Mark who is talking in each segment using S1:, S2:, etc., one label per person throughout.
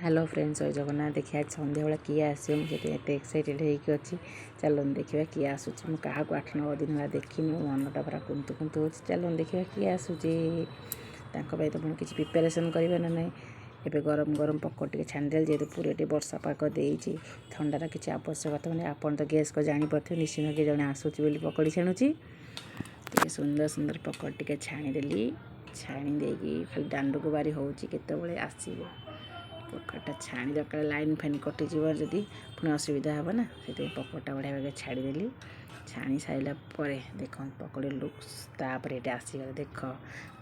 S1: Hello friends, ଜୟ ଜଗନ୍ନାଥ। ଦେଖିବା, ଆଜି ସନ୍ଧ୍ୟାବେଳେ କିଏ ଆସିବ। ମୁଁ ସେଥିପାଇଁ ଏତେ ଏକ୍ସାଇଟେଡ଼ ହେଇକି ଅଛି। ଚାଲନ୍ତୁ ଦେଖିବା କିଏ ଆସୁଛି। ମୁଁ କାହାକୁ 8-9 ଦିନ ହେଲା ଦେଖିନି। ମୋ ମନଟା ପୁରା କୁନ୍ତୁ କୁନ୍ତୁ ହେଉଛି। ଚାଲନ୍ତୁ ଦେଖିବା କିଏ ଆସୁଛି। ତାଙ୍କ ପାଇଁ ତ ପୁଣି କିଛି ପ୍ରିପାରେସନ୍ କରିବା ନା ନାହିଁ? ଏବେ ଗରମ ଗରମ ପକୋଡ଼ି ଟିକେ ଛାଣିଦେଲି। ଯେହେତୁ ପୁରୀ ଟିକେ ବର୍ଷା ପାଗ ଦେଇଛି, ଥଣ୍ଡାର କିଛି ଆବଶ୍ୟକତା ମାନେ ଆପଣ ତ ଗେସ୍ କରି ଜାଣିପାରୁଥିବେ ନିଶ୍ଚିନ୍ତ କିଏ ଜଣେ ଆସୁଛି ବୋଲି ପକୋଡ଼ି ଛାଣୁଛି। ଟିକେ ସୁନ୍ଦର ସୁନ୍ଦର ପକୋଡ଼ି ଟିକେ ଛାଣିଦେଲି। ଛାଣି ଦେଇକି ଖାଲି ଦାଣ୍ଡକୁ ବାରି ହେଉଛି କେତେବେଳେ ଆସିବ। ପକୋଡ଼ିଟା ଛାଣି ଦରକାର, ଲାଇନ୍ ଫାଇନ୍ କଟିଯିବ ଯଦି ପୁଣି ଅସୁବିଧା ହେବ ନା। ସେଥିପାଇଁ ପକୋଡ଼ିଟା ବଢ଼ିଆ ଭାବେ ଛାଣିଦେଲି। ଛାଣି ସାରିଲା ପରେ ଦେଖନ୍ତୁ ପକୋଡ଼ି ଲୁକ୍ସ। ତାପରେ ଏଇଟା ଆସିଗଲା। ଦେଖ,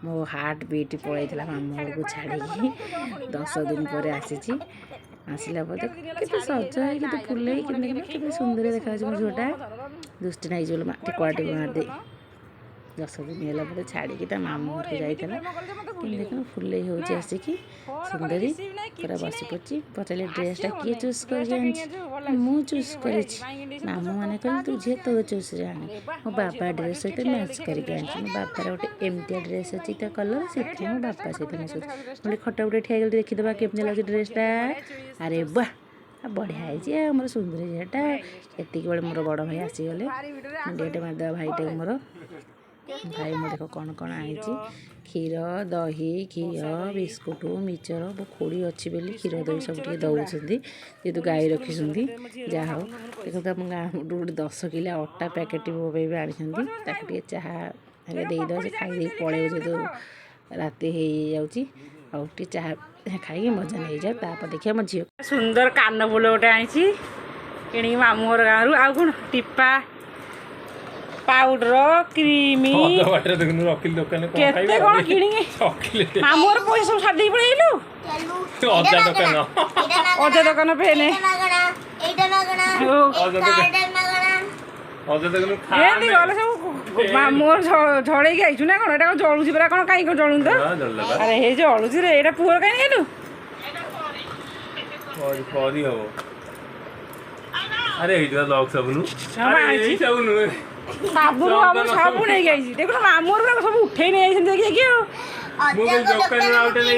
S1: ମୋ ହାର୍ଟ ବିଟ୍ ପଳେଇଥିଲା ମାମୁଁ ଘରକୁ ଛାଡ଼ିକି। 10 ଦିନ ପରେ ଆସିଛି। ଆସିଲା ପରେ ଦେଖ କେତେ ସଜ ହେଇକି, କେତେ ଫୁଲେଇକି, ଦେଖୁନ କେତେ ସୁନ୍ଦର ଦେଖାଯାଉଛି ମୋ ଝିଅଟା। ଦୃଷ୍ଟି ନାଗିଯିବ ଲୋ ମା, ଟିକେ କଳା ଟିକେ ମାରିଦେ। 10 ଦିନ ହେଲା ପରେ ଛାଡ଼ିକି ତା ମାମୁଁ ଘରକୁ ଯାଇଥିଲା। କିନ୍ତୁ ଦେଖୁନ, ଫୁଲେଇ ହେଉଛି ଆସିକି, ସୁନ୍ଦରୀ ପୁରା ବସି ପଡ଼ିଛି। ପଚାରିଲେ, ଡ୍ରେସ୍ଟା କିଏ ଚୁଜ୍ କରିକି ଆଣିଛି? ମୁଁ ଚୁଜ୍ କରିଛି। ମାମୁଁ ମାନେ କହିଲେ, ତୁ ଝିଅ ତୋ ଚୁଜ୍ରେ ଆଣେ। ମୋ ବାବା ଡ୍ରେସ୍ ସହିତ ମ୍ୟାଚ୍ କରିକି ଆଣିଛି। ମୋ ବାବାର ଗୋଟେ ଏମିତିଆ ଡ୍ରେସ୍ ଅଛି ତା କଲର୍, ସେଥିପାଇଁ ମୋ ବାପା ସହିତ ମ୍ୟାଚ୍ କରୁଛି। ମୁଁ ଖଟ ଗୋଟେ ଠିଆ ହେଇଗଲି, ଦେଖିଦେବା କେମିତି ଲାଗୁଛି ଡ୍ରେସ୍ଟା। ଆରେ ବାଃ, ବଢ଼ିଆ ହେଇଛି ଆଉ ମୋର ସୁନ୍ଦରୀ ଝିଅଟା। ଏତିକି ବେଳେ ମୋର ବଡ଼ ଭାଇ ଆସିଗଲେ। ଡେଟ୍ ମାରିଦେବା ଭାଇଟାକୁ। ମୋର ଭାଇ ମୁଁ ଦେଖ କ'ଣ କ'ଣ ଆଣିଛି: କ୍ଷୀର, ଦହି, ଘିଅ, ବିସ୍କୁଟ, ମିକ୍ସଚର। ମୋ ଖୁଡ଼ି ଅଛି ବୋଲି କ୍ଷୀର ଦହି ସବୁ ଟିକେ ଦେଉଛନ୍ତି, ଯେହେତୁ ଗାଈ ରଖିଛନ୍ତି। ଯାହା ହଉ, ଦେଖନ୍ତୁ, ଆମ ଗାଁ ଗୋଟେ 10 କିଲୋ ଅଟା ପ୍ୟାକେଟ୍ ମୋ ପାଇଁ ବି ଆଣିଛନ୍ତି। ତାକୁ ଟିକେ ଚାହା ହେଲେ ଦେଇଦେବା, ସେ ଖାଇ ଦେଇକି ପଳେଇବ, ଯେହେତୁ ରାତି ହେଇଯାଉଛି। ଆଉ ଟିକେ ଚାହା ଖାଇକି ମଜା ନେଇଯାଉ। ତାପରେ ଦେଖିବା ମୋ ଝିଅ
S2: ସୁନ୍ଦର କାନ ଫୁଲ ଗୋଟେ ଆଣିଛି କିଣିକି ମାମୁଁ ଘର ଗାଁରୁ। ଆଉ କ'ଣ? ଟିପା, ପାଉଡର, କ୍ରିମି।
S3: ଅଧ ବାଟରେ ଦେଖୁନୁ, ରଖିଲି ଦୋକାନରେ କଣ
S2: କେତେ
S3: ଖାଇବେ।
S2: କ'ଣ କିଣିକି
S3: ଚକୋଲେଟ।
S2: ମାମୁଁ ଘର ପଇସା ସବୁ ସାରି ଦେଇକି ପଳେଇଲୁ।
S3: ଅଜା ଦୋକାନ।
S2: ଅଜା ଦୋକାନ ପେନେ।
S4: ଏଇଟା ମାଗଣା।
S3: ଅଜା ଦୋକାନ।
S4: ଏଇଟା ମାଗଣା।
S3: ଅଜା ଦୋକାନ।
S2: ଏମିତି ଗଲେ ସବୁ ମାମୁଁ ଘର ଝଡେଇକି ଆଇଛୁ ନା କ'ଣ? ଏଇଟା କ'ଣ ଜଳୁଛି ପରା? କ'ଣ, କାହିଁ କ'ଣ ଜଳୁନି ତ?
S3: ଜଳିଲା ବା।
S2: ଆରେ ହେଇ, ଜଳୁଛି ରେ। ଏଇଟା ପୁଅର କାହିଁ ନେଲୁ?
S3: କରି କରି ହବ। ଆରେ, ଏଇଟା ଲକ୍ ସାବୁନ।
S2: ହଁ,
S3: ଆରେ,
S2: ଆଣିଛି।
S3: ଏଇ ସାବୁନ।
S2: ସାବୁନ ଫାବୁନ ସବୁ ନେଇକି ଆଇଛି। ଦେଖୁନ, ମାମୁଁ ଘର ସବୁ ଉଠେଇ ନେଇ ଯାଇଛନ୍ତି ଦେଖି ଦେଖି ଆଉ।
S3: ମୁଁ କହିଲି ଦୋକାନରୁ ଆଉ ଗୋଟେ ନେଇ